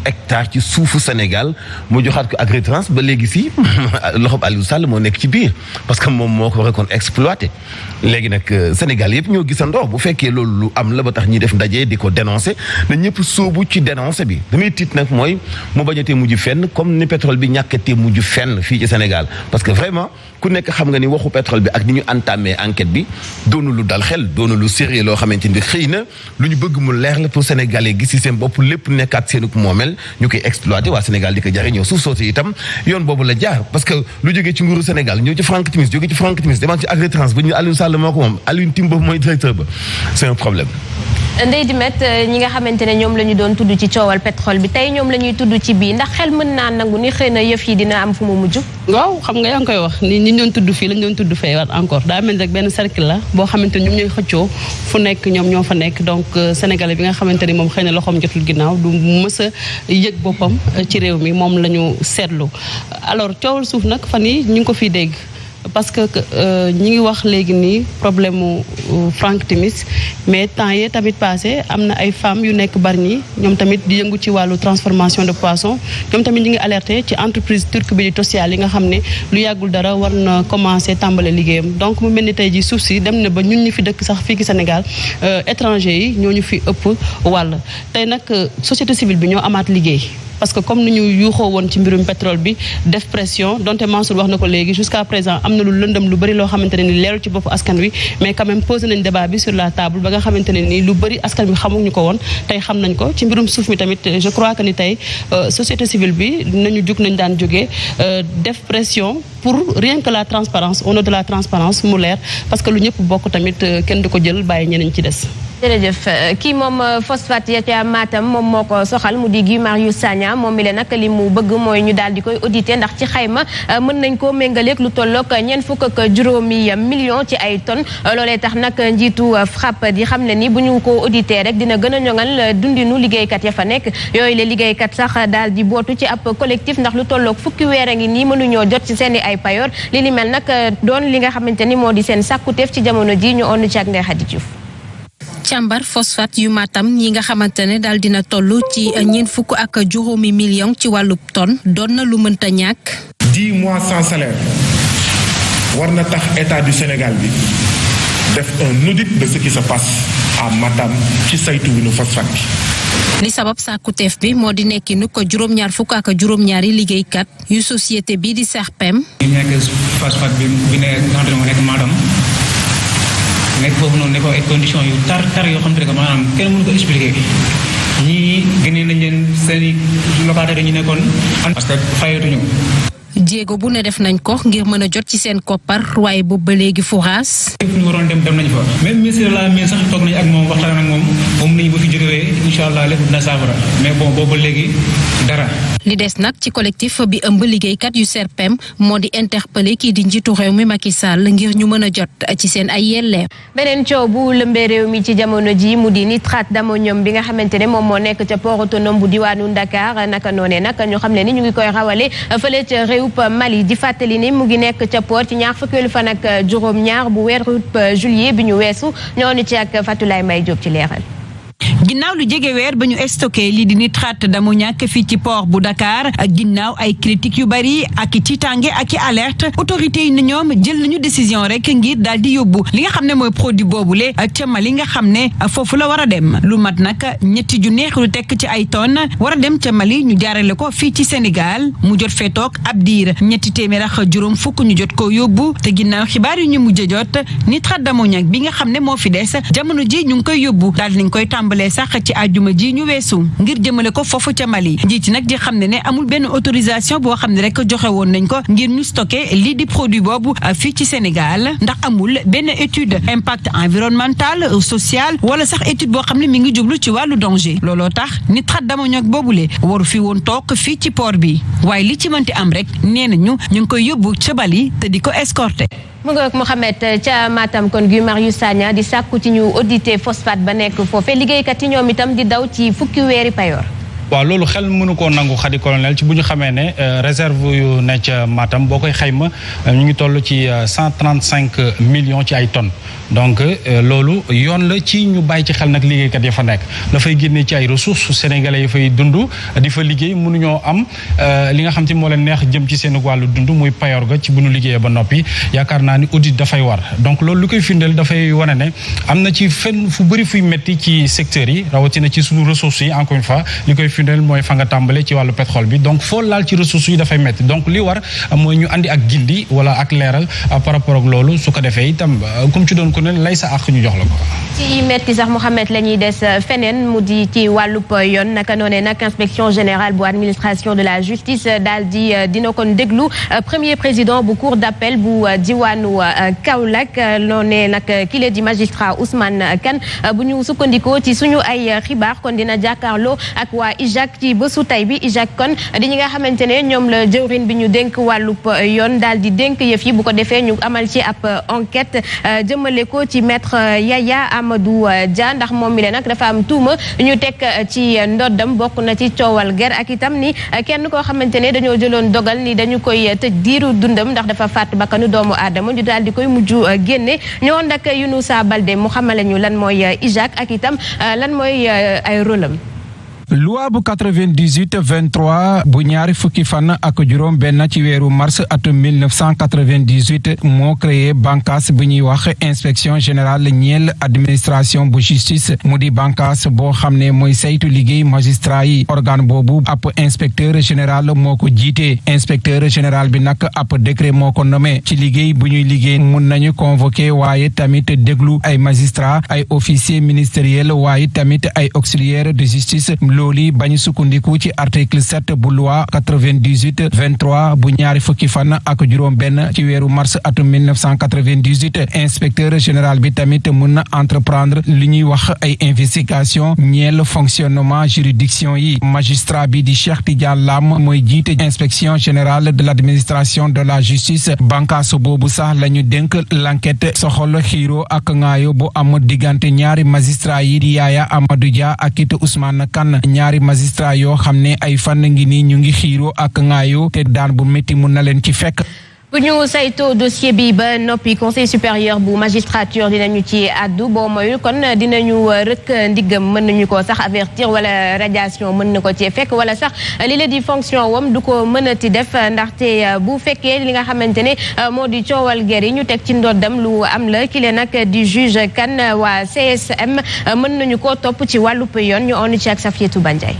hectares ci suufu Sénégal mu joxaat ko Agritrans ba léegi si loxob Aliou Sall moo nekk ci biir parce que moom moo ko war a kon exploité léegi nag Sénégal yëpp ñoo gisandoo bu fekkee loolu lu am la ba tax ñi def ndaje di ko dénoncé na ñëpp sóobu ci dénoncé bi damay tiit nag mooy mu bañatee mujj fenn comme ni pétrole bi ñàkkatee mujj fenn fii ci Sénégal parce que vraiment ku nekk xam nga ni waxu pétrole bi ak ni ñu entamé enquête bi doonu lu dal xel doonu lu sérieux loo xamante ni xëy na lu ñu bëgg mu leer la pour Sénégalais gis ci seen bopp lépp nekkaat seenuk moomel ñu koy exploité waa Sénégal di ko jariñoo suuf soosu itam yoon boobu la jaar parce que lu jógee ci nguuru Sénégal ñëw ci Franck Timis jógee ci Franck Timis demaat ci Agritrans ba ñu Aliou Sall moo ko moom Aliou Tim boobu mooy directeur ba c'est un problème. Ndeye Dimet ñi nga xamante ne ñoom la ñu doon tudd ci coowal pétrole bi tey ñoom la ñuy tudd ci bii ndax xel mën naa nangu ni xëy na yëf yi dina am fu mu mujj. waaw xam nga yaa ngi koy wax ni ñi doon tudd fii lañ doon tudd fee waat encore daa mel rek benn cercle la boo xamante ni ñoom ñooy xëccoo fu nekk ñoom ñoo fa nekk donc sénégalais bi nga xamante ni moom xëy na loxoom jotul ginnaaw du mës a yëg boppam ci réew mi moom la ñu seetlu alors coowal suuf nag fan yi ñu ngi ko fiy dégg. parce que ñi ngi wax léegi nii problème mu Franck Timis mais temps yee tamit passé am na ay femmes yu nekk Bargny ñoom tamit di yëngu ci wàllu transformation de poisson ñoom tamit ñi ngi alerté ci entreprise turque bi di Tosyal yi nga xam ne lu yàggul dara war na commencé tàmbale liggéeyam donc mu mel ni tey ji suuf si dem na ba ñun ñi fi dëkk sax fii ci Sénégal étranger yi ñoo ñu fi ëpp wàll tey nag société civile bi ñoo amaat liggéey. parce que comme ni ñu yuuxoo woon ci mbirum pétrole bi def pression donte Mansour wax na ko léegi jusqu'à présent am na lu lëndëm lu bëri loo xamante ne ni leerul ci boppu askan wi mais quand même posé nañ débat bi sur la table ba nga xamante ne nii lu bëri askan wi xamuñu ko woon tey xam nañ ko ci mbirum suuf mi tamit je crois que ni tey société civile bi nañu jug nañ daan jógee def pression pour rien que la transparence au nom de la transparence mu leer parce que lu ñëpp bokk tamit kenn du ko jël bàyyi ñeneen ci des. jërëjëf kii moom phosphate ya ca Matam moom moo ko soxal mu di Guy Marius Sagna moom mi le nag li mu bëgg mooy ñu daal di koy auditer ndax ci xayma mën nañ koo méngaleeg lu tolloog ñeent fukk ak juróomi million ci ay tonnes loolee tax nag njiitu FRAPP di xam ne ni bu ñu ko auditer rek dina gën a ñoŋal dundinu liggéeykat ya fa nekk yooyu la liggéeykat sax daal di bootu ci ab collectif ndax lu tolloog fukki weer a ngi nii mënuñoo jot ci seen i ay payoor li ni mel nag doon li nga xamante ni moo di seen sàkkuteef ci jamono ji ñu onn ci ak Ndeye Khady Diouf. càmbar phosphate yu Matam yi nga xamante ne daal dina toll ci ñeent fukk ak juróomi million ci wàllu tonne doon na lu mënta ñàkk. 10 mois sans salaire war na tax état du Sénégal bi def un audit de ce qui se passe à Matam ci saytu wi nu phosphate bi. li sabab sàkkuteef bi moo di nekki nu ko juróom-ñaar fukk ak juróom-ñaari liggéeykat yu société bi di SERPEM. ñu nekk phosphate bi ne nga xam ne moo nekk Matam. nekk foofu noonu ne ko ay conditions yu tar yoo xam te ne que maanaam kenn mënu ko expliquer ñii génnee nañ leen seen i locataires yi ñu nekkoon parce que fayatuñu. jéego bu ne def nañ ko ngir mën a jot ci seen koppar waaye boobu ba léegi fouraas. fu ñu waroon dem nañ fa même ministre de la mine sax toog nañu ak moom waxtaan ak moom nañu ba fi jógewee incha allah lépp dina saafara mais bon boobu ba léegi dara. li des nag ci collectif bi ëmb liggéeykat yu SERPEM moo di interpellé kii di njiitu réew mi Macky Sall ngir ñu mën a jot ci seen ay yelleef. beneen coow bu lëmbee réew mi ci jamono ji mu di nitrate d'ammonium bi nga xamante ne moom moo nekk ca port autonome bu diwaanu Dakar naka noonee nag ñu xam ne ni ñu ngi koy rawale fële ca réew Mali di fàttali ni mu ngi nekk ca port ci ñaar fukkeelu fan ak juróom-ñaar bu weeru juillet bi ñu weesu ñoo ci ak Fatulaay May Diop ci leeral. ginnaaw lu jege weer ba ñu stocké lii di nitrate d'ammoniac fii ci port bu Dakar ginnaaw ay critiques yu bari ak i tiitange ak i alerte autorités yi ne ñoom jël nañu décision rek ngir daal di yóbbu li nga xam ne mooy produit boobule ca Mali nga xam ne foofu la war a dem lu mat nag ñetti ju neex lu tekk ci ay tonnes war a dem ca Mali ñu jaarale ko fii ci Sénégal mu jot fee toog ab diir ñetti téeméer ak juróom fukk ñu jot koo yóbbu te ginnaaw xibaar yu ñu mujj jot nitrate d'ammoniac bi nga xam ne moo fi des jamono ji ñu ngi koy yóbbu daal nañ koy tàmbalee sax ci àjjuma ji ñu weesu ngir jëmale ko foofu ca Mali njiit nag di xam ne amul benn autorisation boo xam ne rek joxe woon nañ ko ngir ñu stocké lii di produit boobu fii ci Sénégal ndax amul benn étude impact environnemental social wala sax étude boo xam ne mi ngi jublu ci wàllu danger looloo tax nitrate d'ammoniac boobule waru fi woon toog fii ci port bi waaye li ci mënti am rek nee nañu ñu ngi koy yóbbu ca Mali te di ko escorté. mu ngi ak Mohamed ca Matam kon Guy Marius Sagna di sàkku ci ñu auditer phosphate ba nekk foofee liggéeykat yi ñoom itam di daw ci fukki weeri payoor. waaw loolu xel mënu koo nangu xadi colonel ci bu ñu xamee ne réserve yu ne ca Matam boo koy xayma ñu ngi toll ci 135 millions ci ay tonnes donc loolu yoon la ci ñu bàyyi ci xel nag liggéeykat ya fa nekk dafay génne ci ay ressources sénégalais yi fay dund di fa liggéey mënuñoo am li nga xam te moo leen neex jëm ci seen wàllu dund muy payor ga ci bu ñu liggéeyee ba noppi yaakaar naa ni audit dafay war donc loolu lu koy firndeel dafay wane ne am na ci fenn fu bëri fuy metti ci secteurs yi rawatina ci suñu ressources yi encore une fois li koy firndeel mooy fa nga tàmbale ci wàllu pétrole bi donc foo laal ci ressources yi dafay metti donc li war mooy ñu andi ak gindi wala ak leeral par rapport ak loolu su ko defee itam comme ci doon ko ne lay sa àq ñu jox la ko. ci metti sax Mouhamed la ñuy des feneen mu di ci wàllub yoon naka noonee nag inspection générale bu administration de la justice daal di dina kon déglu premier président bu cour d'appel bu diwaanu Kaolack noonee nag kile di magistrat Ousmane Kane bu ñu sukkandikoo ci suñu ay xibaar kon dina jàkkaarloo ak waa IJAK ci bésu tey bi IJAK kon di ñi nga xamante ne ñoom la jëwrin bi ñu dénk wàllub yoon daal di dénk yëf yi bu ko defee ñu amal ci ab enquête jëmale ko ci maître Yaya Amadou Dia ndax moom mi le nag dafa am tuuma ñu teg ci ndoddam bokk na ci coowal ger ak itam ni kenn koo xamante ne dañoo jëloon dogal ni dañu koy tëj diiru dundam ndax dafa faat bakkanu doomu aadama ñu daal di koy mujj génne ñoo ndak Younoussa Baldé mu xamale ñu lan mooy IJAK ak itam lan mooy ay rôle am. loi bu 98-23 bu ñaari fukki fan ak juróom benn ci weeru mars atum 1998 moo créé bànqaas bu ñuy wax inspection générale ñeel administration bu justice mu di bànqaas boo xam ne mooy saytu liggéey magistrat yi organe boobu ab inspecteur général moo ko jiite inspecteur général bi nag ab décret moo ko nommé ci liggéey bu ñuy liggéey mun nañu convoqué waaye tamit déglu ay magistrat ay officier ministériel waaye tamit ay auxiliaire de justice loolu bañu sukkandiku ci article 7 bu loi 98-23 bu ñaari fukki fan ak juróom benn ci weeru mars atum 1998 inspecteur général bi tamit mën na entreprendre li ñuy wax ay investigation ñeel fonctionnement juridiction yi magistrat bi di Cheikh Tidiane Lam mooy jiite inspection générale de l'administration de la justice bànqaas boobu sax la ñu dénk l'enquête soxol xiiro ak ngaayo bu am diggante ñaari magistrat yi di Yaya Amadou Dia ak it Ousmane Kane ñaari magistrat yoo xam ne ay fan ngi nii ñu ngi xiiro ak ngaayo te daan bu métti mun na leen ci fekk. bu ñu saytoo dossier bi ba noppi conseil supérieur bu magistrature dinañu ci àddu boo moyul kon dinañu rëkk ndiggam mën nañu ko sax avertir wala radiation mën na ko ci fekk wala sax li la di fonction wam du ko mënati def ndaxte bu fekkee li nga xamante ne moo di coowal ger yi ñu teg ci ndoddam lu am la ki le nag di juge Kane waa CSM mën nañu ko topp ci wàllub yoon ñu on ci ak Safietou Bandiaye.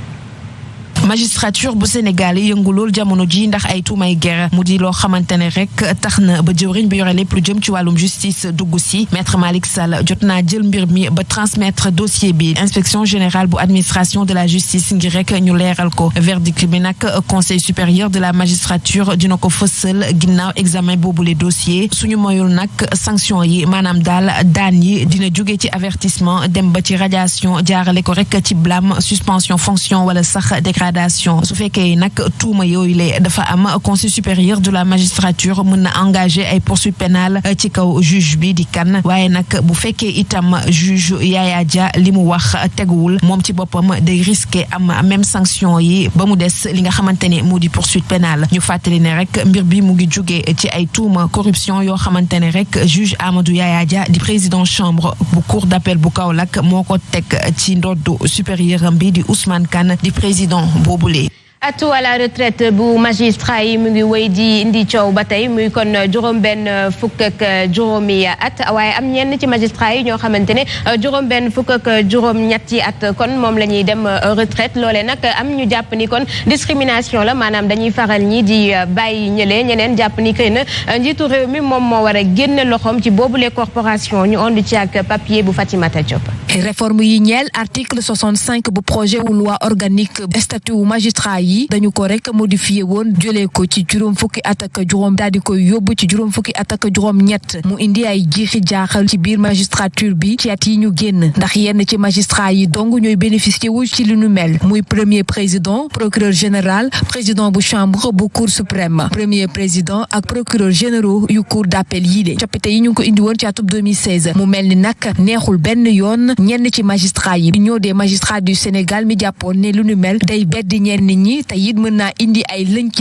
magistrature bu Sénégal yëngu lool jamono ji ndax ay tuumay ger mu di loo xamante ne rek tax na ba jëwriñ bi yore lépp lu jëm ci wàllum justice dugg si maître Malick Sall jot naa jël mbir mi ba transmettre dossier bi inspection générale bu administration de la justice ngir rek ñu leeral ko verdict bi nag conseil supérieur de la magistrature dina ko fësal ginnaaw examen boobu les dossiers suñu moyul nag sanction yi maanaam daal daan yi dina jóge ci avertissement dem ba ci radiation jaarale ko rek ci blâme suspension fonction wala sax dégradation su fekkee nag tuuma yooyu le dafa am conseil supérieur de la magistrature mën na engagé ay poursuites pénales ci kaw juge bi di Kane waaye nag bu fekkee itam juge Yaya Dia li mu wax teguwul moom ci boppam day risqué am même sanction yi ba mu des li nga xamante ne moo di poursuite pénale ñu fàttali ne rek mbir bi mu ngi jóge ci ay tuuma corruption yoo xamante ne rek juge Amadou Yaya Dia di président chambre bu cour d'appel bu Kaolack moo ko teg ci ndoddu supérieur bi di Ousmane Kane di président boobule. atu à la retraite bu magistrat yi mu ngi wéy di indi coow ba tey muy kon juróom-benn fukk ak juróomi at waaye am ñenn ci magistrat yi ñoo xamante ne juróom-benn fukk ak juróom-ñetti at kon moom la ñuy dem retraite loolee nag am ñu jàpp ni kon discrimination la maanaam dañuy faral ñi di bàyyi ñële ñeneen jàpp ni xëy na njiitu réew mi moom moo war a génne loxoom ci boobule corporation ñu ond ci ak papier bu Fatimata Diop. réforme yi ñeel article 65 bu projet wu loi organique statut wu magistrat yi dañu ko rek modifié woon jëlee ko ci juróom fukki at ak juróom daal di koy yóbbu ci juróom fukki at ak juróom ñett mu indi ay jiixi jaaxal ci biir magistrature bi ci at yi ñu génn ndax yenn ci magistrat yi dong ñooy bénéficié wu ci li nu mel muy premier président procureur général président bu chambre bu cour suprême premier président ak procureur généraux yu cour d'appel yi de coppite yi ñu ngi ko indi woon ci atum 2016 mu mel ni nag neexul benn yoon ñenn ci magistrat yi ñoo des magistrats du Sénégal mi jàppoon ne lu nu mel day beddi ñenn ñi te it mën naa indi ay lënc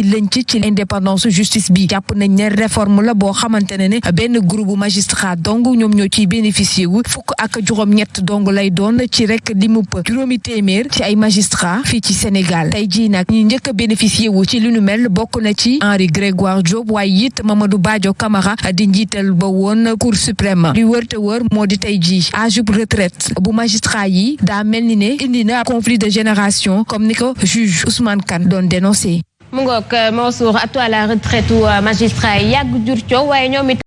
ci indépendance justice bi jàpp nañ ne réforme la boo xamante ne benn groupe magistrat dong ñoom ñoo ciy bénéficié wu fukk ak juróom-ñett dong lay doon ci rek li mu juróomi téeméer ci ay magistrat fii ci Sénégal tey jii nag ñi njëkk a bénéficié wu ci lu nu mel bokk na ci Henri Grégoire Diop waaye it Mamadou Badio Camara di njiital ba woon Cour suprême li wër te wër moo di tey jii âge retraite bu magistrat yi daa mel ni ne indi na conflit de génération comme ni ko juge Ousmane Kane doon dénoncé. mu ngoog Mansour à toi la retraite magistrat yi yàgg jur coow waaye ñoom it